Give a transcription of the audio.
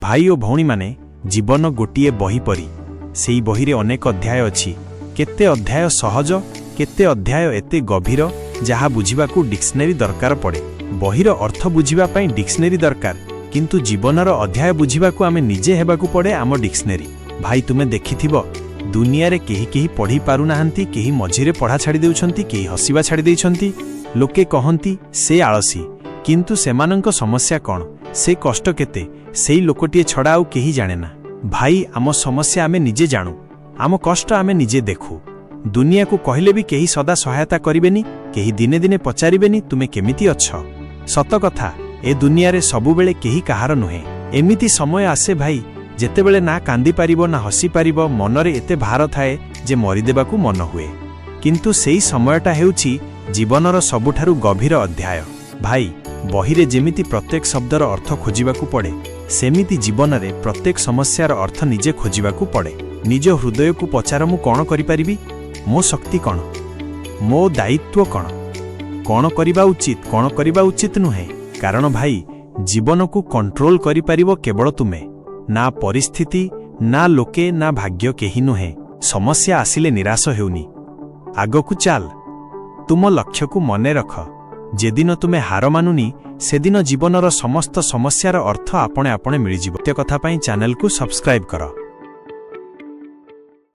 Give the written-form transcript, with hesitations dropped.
ଭାଇ ଓ ଭଉଣୀମାନେ, ଜୀବନ ଗୋଟିଏ ବହି ପରି। ସେଇ ବହିରେ ଅନେକ ଅଧ୍ୟାୟ ଅଛି। କେତେ ଅଧ୍ୟାୟ ସହଜ, କେତେ ଅଧ୍ୟାୟ ଏତେ ଗଭୀର, ଯାହା ବୁଝିବାକୁ ଡିକ୍ସନେରୀ ଦରକାର ପଡ଼େ। ବହିର ଅର୍ଥ ବୁଝିବା ପାଇଁ ଡିକ୍ସନେରୀ ଦରକାର, କିନ୍ତୁ ଜୀବନର ଅଧ୍ୟାୟ ବୁଝିବାକୁ ଆମେ ନିଜେ ହେବାକୁ ପଡ଼େ ଆମ ଡିକ୍ସନେରୀ। ଭାଇ, ତୁମେ ଦେଖିଥିବ, ଦୁନିଆରେ କେହି କେହି ପଢ଼ି ପାରୁନାହାନ୍ତି, କେହି ମଝିରେ ପଢ଼ା ଛାଡ଼ି ଦେଉଛନ୍ତି, କେହି ହସିବା ଛାଡ଼ି ଦେଇଛନ୍ତି। ଲୋକେ କହନ୍ତି, ସେ ଆଳସୀ। କିନ୍ତୁ ସେମାନଙ୍କ ସମସ୍ୟା କ'ଣ, ସେ କଷ୍ଟ କେତେ, ସେଇ ଲୋକଟିଏ ଛଡ଼ା ଆଉ କେହି ଜାଣେ ନା। ଭାଇ, ଆମ ସମସ୍ୟା ଆମେ ନିଜେ ଜାଣୁ, ଆମ କଷ୍ଟ ଆମେ ନିଜେ ଦେଖୁ। ଦୁନିଆକୁ କହିଲେ ବି କେହି ସଦା ସହାୟତା କରିବେନି, କେହି ଦିନେ ଦିନେ ପଚାରିବେନି, ତୁମେ କେମିତି ଅଛ? ସତ କଥା, ଏ ଦୁନିଆରେ ସବୁବେଳେ କେହି କାହାର ନୁହେଁ। ଏମିତି ସମୟ ଆସେ ଭାଇ, ଯେତେବେଳେ ନା କାନ୍ଦିପାରିବ ନା ହସିପାରିବ। ମନରେ ଏତେ ଭାର ଥାଏ ଯେ ମରିଦେବାକୁ ମନ ହୁଏ। କିନ୍ତୁ ସେଇ ସମୟଟା ହେଉଛି ଜୀବନର ସବୁଠାରୁ ଗଭୀର ଅଧ୍ୟାୟ। ଭାଇ, ବହିରେ ଯେମିତି ପ୍ରତ୍ୟେକ ଶବ୍ଦର ଅର୍ଥ ଖୋଜିବାକୁ ପଡ଼େ, ସେମିତି ଜୀବନରେ ପ୍ରତ୍ୟେକ ସମସ୍ୟାର ଅର୍ଥ ନିଜେ ଖୋଜିବାକୁ ପଡ଼େ। ନିଜ ହୃଦୟକୁ ପଚାର, ମୁଁ କ'ଣ କରିପାରିବି? ମୋ ଶକ୍ତି କ'ଣ? ମୋ ଦାୟିତ୍ୱ କ'ଣ? କ'ଣ କରିବା ଉଚିତ, କ'ଣ କରିବା ଉଚିତ ନୁହେଁ? କାରଣ ଭାଇ, ଜୀବନକୁ କଣ୍ଟ୍ରୋଲ କରିପାରିବ କେବଳ ତୁମେ। ନା ପରିସ୍ଥିତି, ନା ଲୋକେ, ନା ଭାଗ୍ୟ, କେହି ନୁହେଁ। ସମସ୍ୟା ଆସିଲେ ନିରାଶ ହେଉନି, ଆଗକୁ ଚାଲ। ତୁମ ଲକ୍ଷ୍ୟକୁ ମନେ ରଖ। ଯେଦିନ ତୁମେ ହାର ମାନୁନି, ସେଦିନ ଜୀବନର ସମସ୍ତ ସମସ୍ୟାର ଅର୍ଥ ଆପଣା ଆପଣା ମିଳିଯିବ। ସତ୍ୟ କଥା ପାଇଁ ଚ୍ୟାନେଲକୁ ସବସ୍କ୍ରାଇବ୍ କର।